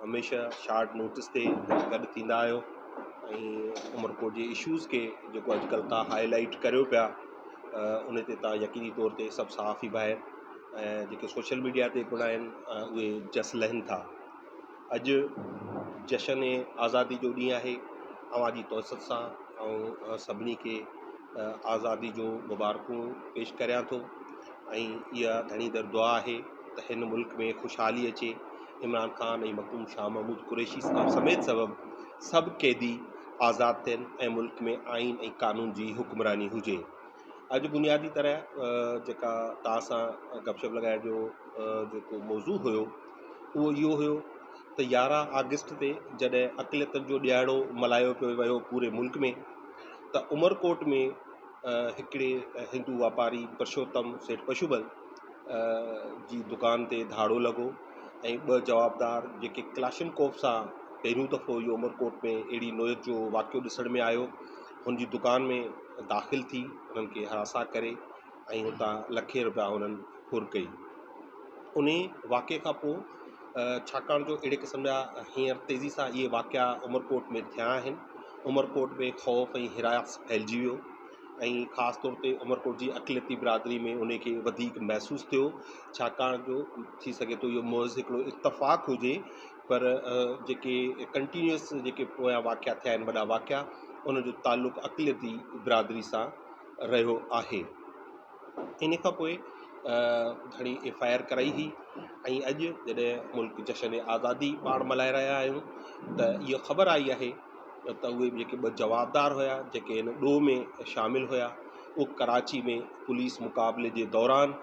هميشه short notes تي گڏ ٿيندا آهيو ۽ عمرڪوٽ جي اشوز کي جيڪو اڄڪلهه تان هاء لائيٽ ڪريو پيا ان تي تان يقيني طور تي سڀ صحافي ڀائر ۽ جيڪي سوشل ميڊيا تي پڻ آهن اهي جس لهن ٿا. اڄ جشن آزادي جو ڏينهن آهي اوهان جي توسط سان آئون سڀني کي آزادي جو مبارڪون پيش ڪريان ٿو ۽ اها ڌڻي در دعا آهي ته هن ملڪ ۾ خوشحالي اچي عمران خان ۽ مخدوم شاهه محمود قريشي صاحب سميت سبب سڀ قيدي آزاد ٿين ۽ ملڪ ۾ آئين ۽ قانون جي حڪمراني هجي اڄ بنيادي طرح جيڪا توهان سان گپ شپ لڳائڻ جو جيڪو موضوع هيو اهو اهو هيو ته 11 آگسٽ تي جڏهن اقليتن جو ڏهاڙو ملهايو پيو ويو پوري ملڪ ۾ ته عمرڪوٽ ۾ هڪڙي هندو واپاري پرشوتم سيٺ پشوبل جي دڪان تي ڌاڙو لڳو ۽ ٻه جوابدار جيڪي ڪلاشنڪوف سان پهريون دفعو اهو عمرڪوٽ ۾ اهڙي نوعيت جو واقعو ڏسڻ ۾ آيو هن جي دڪان ۾ داخل ٿي انهن کي هراسان ڪري ۽ اتان لکين روپيا هنن ڦر ڪئي. انهي واقعي کان پوء ڇاڪاڻ جو اهڙي قسم جا هينئر تيزي سان اهي واقعا عمرڪوٽ ۾ ٿيا آهن. عمرڪوٽ ۾ خوف ۽ هراس ڦهلجي ويو ۽ خاص طور تي عمرڪوٽ جي اقليتي برادري ۾ انهي کي وڌيڪ محسوس ٿيو ڇاڪاڻ جو ٿي سگهي ٿو اهو محض هڪڙو اتفاق هجي پر جيڪي ڪنٽينيوس جيڪي پويان واقعا ٿيا آهن وڏا واقعا ان جو تعلق اقليتي برادري سان رهيو آهي. ان کان پوء ڌڻي ايف I R ڪرائي هئي ۽ اڄ جڏهن ملڪ جشن آزادي پاڻ ملهائي رهيا آهيون ته اها خبر آئي آهي ته اهي جيڪي ٻه جوابدار هيا جيڪي هن ڏوهه ۾ شامل هيا اهي ڪراچي ۾ پوليس مقابلي جي دوران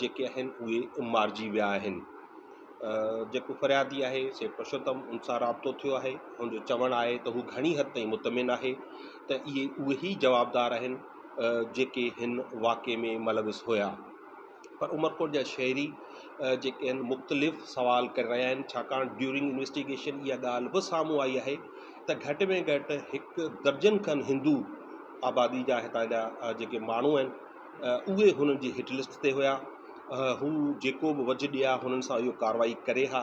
جيڪي آهن اهي مارجي ويا آهن. جيڪو فريادي آهي سيٺ پرشوتم ان سان رابطو ٿيو آهي ان جو چوڻ آهي ته هو گهڻي حد تائين مطمئن آهي ته اهي اهي ئي جوابدار آهن جيڪي هن واقعي ۾ ملوث هيا پر عمرڪوٽ جا شهري جيڪي آهن مختلف سوال ڪري رهيا آهن ڇاڪاڻ ڊيورنگ انويسٽيگيشن اها ڳالهه به سامهون آئي آهي ته گهٽ ۾ گهٽ هڪ درجن کن هندو آبادي جا هتان جا جيڪي ماڻهو آهن اهي هنن جي هٽ لسٽ تي هيا هو جيڪو به وجهه ڏئي ها هنن سان اهو ڪارروائي ڪري ها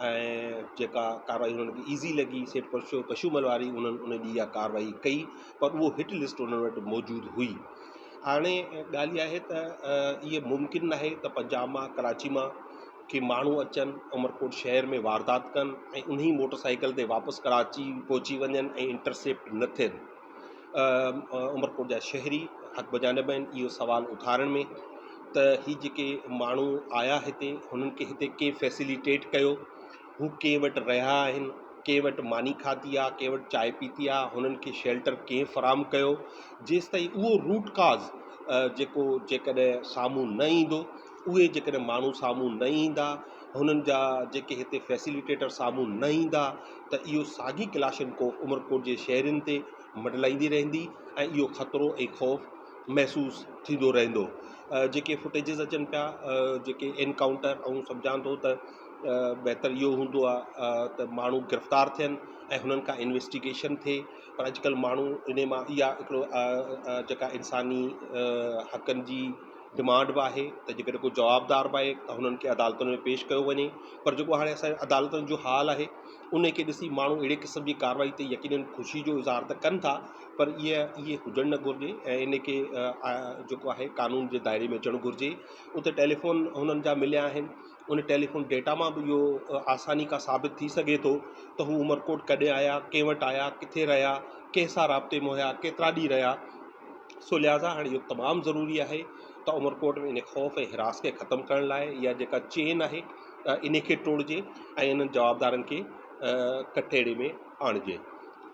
۽ جيڪا ڪارروائي هنن کي ايزي لڳي سيٺ پرشو پشومل واري انهن ان ڏينهن اها ڪارروائي ڪئي پر اهو هٽ لسٽ انهن وٽ موجود هئي هاڻي ڳالهه اها آهي ته اهي ممڪن ناهي ته پنجاب مان ڪراچي مان ڪي ماڻهو اچن عمرڪوٽ شهر ۾ واردات ڪن ۽ انهي موٽر سائيڪل تي واپس ڪراچي پهچي وڃن ۽ انٽرسيپٽ نه ٿين عمرڪوٽ جا شهري حق بجانب آهن اهو سوال اٿارڻ ۾ ته هي جيڪي ماڻهو آيا هتي هنن کي هتي ڪنهن فيسليٽيٽ ڪيو هو ڪنهن وٽ رهيا آهن ڪنهن وٽ ماني کاڌي آهي ڪنهن وٽ چانهه پيتي آهي هنن کي شيلٽر ڪنهن فراهم ڪيو جيستائين اهو روٽ ڪاز جيڪو جيڪڏهن سامهون نه ايندو اهي جيڪڏهن ماڻهو سامهون نه ايندا هنن جا جيڪي هتي فيسليٽيٽر سامهون نه ايندا ته اهو ساڳي ڪلاشنڪوف عمرڪوٽ جي شهرين تي مڊلائيندي رهندي ۽ اهو خطرو ۽ خوف محسوس ٿيندو رهندو. جيڪي فوٽيجز اچن پيا جيڪي انڪائونٽر آئون سمجهان ٿو ته بهتر اهو هوندو آهي ته ماڻهو گرفتار ٿين ۽ هنن کان انويسٽيگيشن ٿئي پر اڄڪلهه ماڻهو انهي مان اها هڪڙو جيڪا انساني حقن جي ڊمانڊ به آهي ته جيڪڏهن ڪو جوابدار به آهي ته هنن کي عدالتن ۾ پيش ڪيو وڃي پر جيڪو هاڻي اسان جي عدالتن جو حال آهي ان کي ڏسي ماڻهو اهڙي قسم جي ڪارروائي تي يقينن خوشي جو اظهار ته ڪن ٿا پر اهي اهي هجڻ نه گهرجي ۽ ان کي جيڪو آهي قانون جي دائري ۾ اچڻ گهرجي اتي ٽيليفون هنن جا مليا آهن ان ٽيليفون ڊيٽا مان به اهو آساني کان ثابت ٿي سگهي ٿو ته هو عمرڪوٽ ڪڏهن آيا ڪنهن وٽ آيا ڪٿي رهيا ڪنهن سان رابطي ۾ هيا ڪيترا ڏينهن رهيا سو لهٰذا هاڻي اهو تمام ضروري آهي ته عمرڪوٽ ۾ ان خوف ۽ هراس کي ختم ڪرڻ لاء اها جيڪا چين آهي ان کي ٽوڙجي ۽ انهن جوابدارن کي ڪٽهڙي ۾ آڻجي.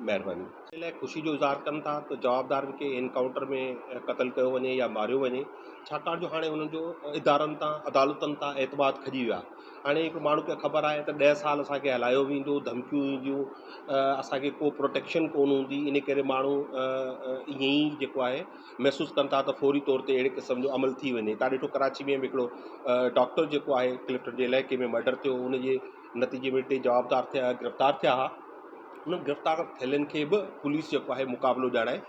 مهرباني. ان لاء خوشي جو اظهار ڪن ٿا ته جوابدارن کي انڪائونٽر ۾ قتل ڪيو وڃي يا ماريو وڃي ڇاڪاڻ جو هاڻي انهن جو ادارن تان عدالتن تان اعتماد کڄي ويو آهي هاڻي هڪ ماڻهو کي خبر آهي ته ڏهه سال اسان کي هلايو ويندو ڌمڪيون اينديون اسان کي ڪو پروٽيڪشن ڪونه هوندي ان ڪري ماڻهو ائين ئي جيڪو آهي محسوس ڪن ٿا ته فوري طور تي اهڙي قسم جو عمل ٿي وڃي تان ڏٺو ڪراچي ۾ به هڪڙو ڊاڪٽر جيڪو آهي ڪلفٽن جي علائقي ۾ مرڊر ٿيو ان جي نتيجي ۾ ٽي جوابدار ٿيا گرفتار ٿيا ها انهن گرفتار ٿيلن کي به پوليس جيڪو آهي مقابلو ڄاڻائي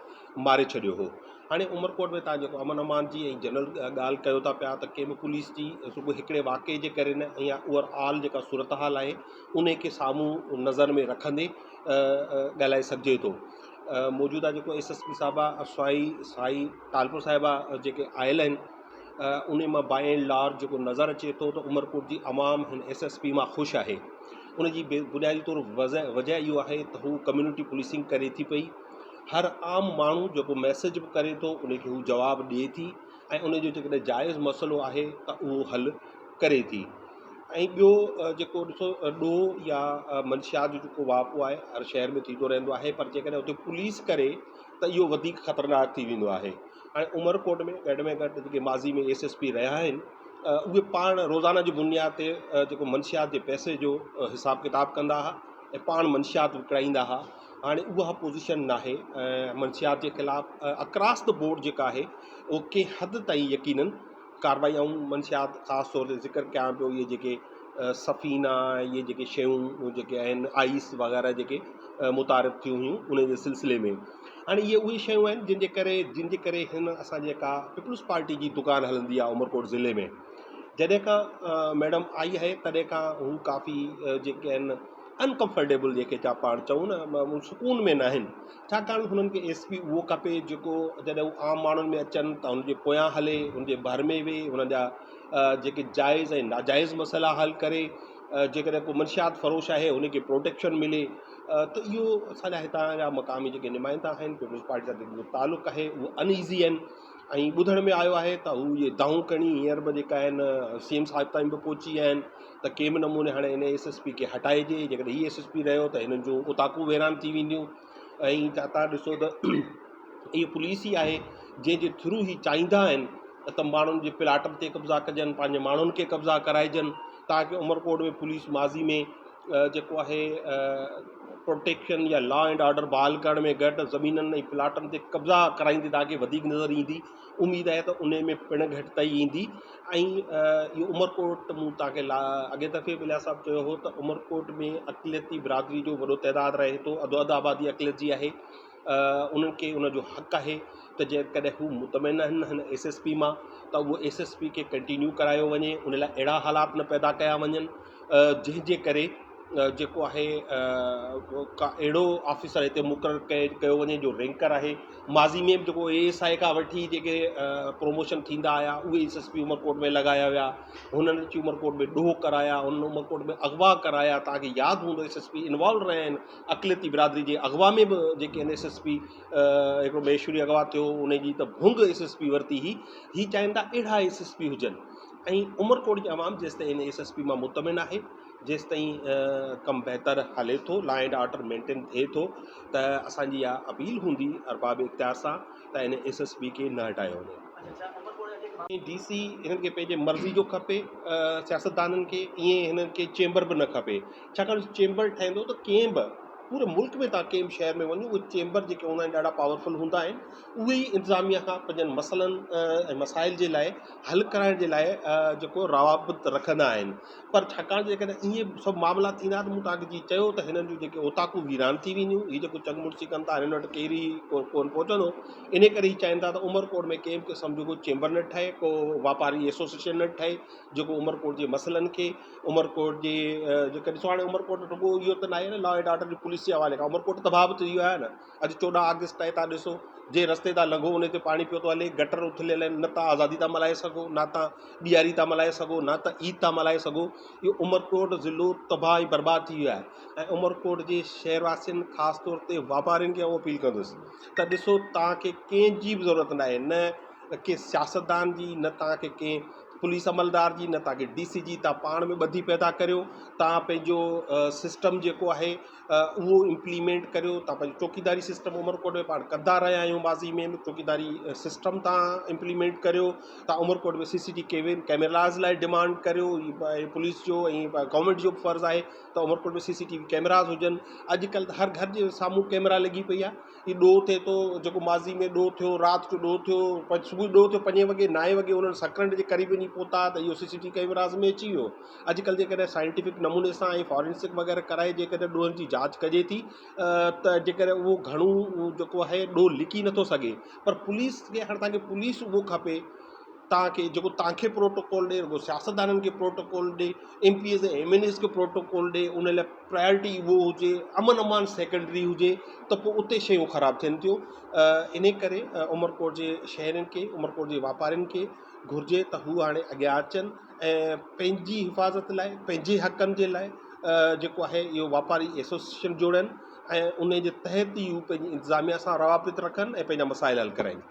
ماري ڇڏيو هو. هاڻي عمرڪوٽ ۾ تان جيڪو امن امان جي ۽ جنرل ڳالهه ڪيو ٿا پيا ته ڪنهن به پوليس جي رڳو هڪڙي واقعي جي ڪري نه يا اوور آل جيڪا صورتحال آهي ان کي سامهون نظر ۾ رکندي ڳالهائي سگهجي ٿو. موجوده جيڪو ايس ايس پي صاحبه سوائي سائي ٽالپر صاحبه جيڪي آيل آهن ان مان باء اينڊ لارج جيڪو نظر اچي ٿو ته عمرڪوٽ جي عوام هن ايس ايس پي مان خوش آهي ان جي بنيادي طور وجه اهو آهي ته هو ڪميونٽي پوليسنگ ڪري ٿي پئي هر عام ماڻهو جيڪو ميسيج به ڪري ٿو ان کي هو جواب ڏئي ٿي ۽ ان جو جيڪڏهن جائز مسئلو آهي ته اهو حل ڪري ٿي ۽ ٻيو جيڪو ڏسو ڏوهه يا منشيات جو جيڪو واهپو آهي هر شهر ۾ ٿيندو رهندو آهي پر جيڪڏهن اتي پوليس ڪري ته اهو وڌيڪ خطرناڪ ٿي ويندو آهي هاڻي عمرڪوٽ ۾ گهٽ ۾ گهٽ جيڪي ماضي ۾ ايس ايس پي رهيا آهن اهي پاڻ روزانه جي بنياد تي جيڪو منشيات جي پئسي جو حساب ڪتاب ڪندا هئا ۽ پاڻ منشيات وڪڻائيندا هئا هاڻي اها پوزيشن ناهي ۽ منشيات جي خلاف اڪراس the board جيڪا آهي اهو ڪنهن حد تائين يقينن ڪارروائي ۽ منشيات خاص طور تي ذڪر ڪيان پيو اهي جيڪي سفينا اهي جيڪي شيون جيڪي آهن آئس وغيره جيڪي متعارف ٿيون هيون ان جي سلسلي ۾ هاڻي اهي اهي شيون آهن جن جي ڪري جن جي ڪري هن اسان جيڪا پيپلز پارٽي جي دڪان هلندي آهي عمرڪوٽ ضلعي ۾ جڏهن کان ميڊم آئي آهي تڏهن کان هو ڪافي جيڪي آهن انڪمفرٽيبل جيڪي چا پاڻ چئون نه سڪون ۾ ناهن ڇاڪاڻ هنن کي ايس پي اهو کپي جيڪو جڏهن هو عام ماڻهن ۾ اچن ته هن جي پويان هلي هن جي ڀر ۾ ويهي هن جا جيڪي جائز ۽ ناجائز مسئلا حل ڪري جيڪڏهن ڪو منشيات فروش آهي هن کي پروٽيڪشن ملي ته اهو اسان جا هتان جا مقامي جيڪي نمائندا آهن پيپلز پارٽي سان جن جو تعلق آهي اهو ان ايزي آهن ۽ ٻڌڻ ۾ آيو آهي ته هو اهي دانهون کڻي هينئر به جيڪا آهن سي ايم صاحب تائين به پهچي ويا آهن ته ڪنهن به نموني هاڻي هن ايس ايس پي کي هٽائجي جيڪڏهن هي ايس ايس پي رهيو ته هنن جون اوطاقون ويران ٿي وينديون ۽ تان ڏسو ته اهي پوليس ئي آهي جنهن جي ٿرو هي چاهيندا آهن ته ماڻهن جي پلاٽن تي قبضا ڪجن پنهنجي ماڻهن کي قبضا ڪرائجن تاڪه عمرڪوٽ ۾ پوليس ماضي ۾ جيڪو آهي پروٽيڪشن يا لا اينڊ آرڊر بحال ڪرڻ ۾ گهٽ زمينن ۽ پلاٽن تي قبضا ڪرائيندي توهان کي وڌيڪ نظر ايندي اميد آهي ته ان ۾ پڻ گهٽتائي ايندي ۽ اهو عمرڪوٽ مون توهان کي لا اڳئين دفعي به الياس صاحب چيو هو ته عمرڪوٽ ۾ اقليتي برادري جو وڏو تعداد رهي ٿو اڌو اڌ آبادي اقليت جي آهي انهن کي ان جو حق آهي ته جيڪڏهن هو مطمئن آهن هن ايس ايس پي مان ته اهو ايس ايس پي کي ڪنٽينيو ڪرايو وڃي ان لاء اهڙا حالات نه پيدا ڪيا وڃن جنهن جي ڪري جيڪو آهي ڪا اهڙو آفيسر هتي مقرر ڪيو وڃي جو رينڪر آهي ماضي ۾ به جيڪو اي ايس I کان وٺي جيڪي پروموشن ٿيندا آيا اهي ايس ايس پي عمرڪوٽ ۾ لڳايا ويا هنن اچي عمرڪوٽ ۾ ڏوهه ڪرايا هنن عمرڪوٽ ۾ اغوا ڪرايا توهان کي ياد هوندو ايس ايس پي انوالو رهيا آهن اقليتي برادري جي اغوا ۾ به جيڪي آهن ايس ايس پي هڪڙو مهيشوري اغوا ٿيو ان جي ته ڀونگ ايس ايس پي ورتي هئي هي چاهين ٿا اهڙا ايس ايس پي هجن ۽ عمرڪوٽ جي عوام جيستائين ان ايس ايس پي مان مطمئن آهي جيستائين ڪم بهتر هلي ٿو لا اينڊ آرڊر مينٽين ٿئي ٿو ته اسان جي اها اپيل هوندي ارباب اختيار سان ته ان ايس ايس پي کي نه هٽايو وڃي. ڊي سي هنن کي پنهنجي مرضي جو کپي سياستدانن کي ائين هنن کي چيمبر به نه کپي ڇاڪاڻ جو چيمبر ٺهندو ته ڪنهن به پوري ملڪ ۾ توهان ڪنهن به شهر ۾ وڃو اهي چيمبر جيڪي هوندا آهن ڏاڍا پاورفل هوندا آهن اهي ئي انتظاميا کان پنهنجن مسئلن ۽ مسائل جي لاء حل ڪرائڻ جي لاء جيڪو روابط رکندا آهن پر ڇاڪاڻ جو جيڪڏهن ائين سڀ معاملا ٿيندا ته مون توهان کي جيئن چيو ته هنن جون جيڪي اوطاقون ويران ٿي وينديون هي جيڪو چڱ مڙسي ڪن ٿا هنن وٽ ڪير ئي ڪونه پهچندو ان ڪري هي چاهين ٿا ته عمرڪوٽ ۾ ڪنهن به قسم جو ڪو چيمبر نه ٺهي ڪو واپاري ايسوسيئيشن نه ٺهي جيڪو عمرڪوٽ جي مسئلن کي عمرڪوٽ جي جيڪا ڏسو هاڻي عمرڪوٽ رڳو اهو ته ناهي نه لا اينڊ آرڊر جي پوليس جي حوالي کان عمرڪوٽ تباهه به ٿي ويو آهي نه اڄ 14 آگسٽ آهي تان ڏسو جنهن رستي تان لنگهو ان تي پاڻي پيو ٿو هلي گٽر اٿليل آهن نه تان آزادي ٿا ملهائي سگهو نه تان ڏياري ٿا ملهائي سگهو نه ته عيد ٿا ملهائي سگهو اهو عمرڪوٽ ضلعو تباهه ۽ برباد ٿي ويو آهي ۽ عمرڪوٽ جي شهر واسين خاص طور تي واپارين کي آئون اپيل ڪندس ته ڏسو تان کي ڪنهن جي به ضرورت ناهي نه ڪنهن سياستدان جي نه تان کي ڪنهن پوليس عملدار جي نه توهان کي ڊي سي جي توهان پاڻ ۾ ٻڌي پيدا ڪريو توهان پنهنجو سسٽم جيڪو آهي اهو امپليمينٽ ڪريو توهان پنهنجو چوڪيداري سسٽم عمرڪوٽ ۾ پاڻ ڪندا رهيا آهيون ماضي ۾ به چوڪيداري سسٽم توهان امپليمينٽ ڪريو توهان عمرڪوٽ ۾ سي سي ٽي وي ڪيمراز لاء ڊمانڊ ڪريو پوليس جو ۽ گورنمينٽ جو به فرض آهي ته عمرڪوٽ ۾ سي سي ٽي وي ڪيمراز هجن اڄڪلهه ته هر گهر جي سامهون ڪيمرا لڳي پئي آهي هي ڏوهه ٿئي ٿو جيڪو ماضي ۾ ڏوهه ٿيو رات جو ڏوهه ٿيو صبح جو ڏوهه ٿيو پنجين وڳي نائين وڳي انهن سڪرنڊ جي قريب وڃي وڃي پهتا ته اهو سي سي ٽي ڪئميراز ۾ اچي ويو. اڄڪلهه جيڪڏهن سائنٽيفڪ نموني سان ۽ فارينسڪ وغيره ڪرائي جيڪڏهن ڏوهن جي جاچ ڪجي ٿي ته جيڪڏهن اهو گهڻو جيڪو آهي ڏوهه لڪي نٿو سگهي پر پوليس کي هاڻي توهان کي پوليس اهو کپي توهان کي جيڪو توهان کي پروٽوڪول ڏي رڳو سياستدانن کي پروٽوڪول ڏي M P As ۽ M N As کي پروٽوڪول ڏي ان لاء پرائرٽي اهو هجي امن امان سيڪنڊري هجي ته پوء اتي شيون خراب ٿين ٿيون ان ڪري عمرڪوٽ جي شهرين کي عمرڪوٽ جي واپارين کي گهرجي ته هو هاڻي اڳيان اچن ۽ پنهنجي حفاظت لاء پنهنجي حقن جي لاء جيڪو آهي اهو واپاري ايسوسيئيشن جوڙين ۽ ان جي تحت ئي هو پنهنجي انتظاميا سان روابط رکن ۽ پنهنجا مسائل حل ڪرائين.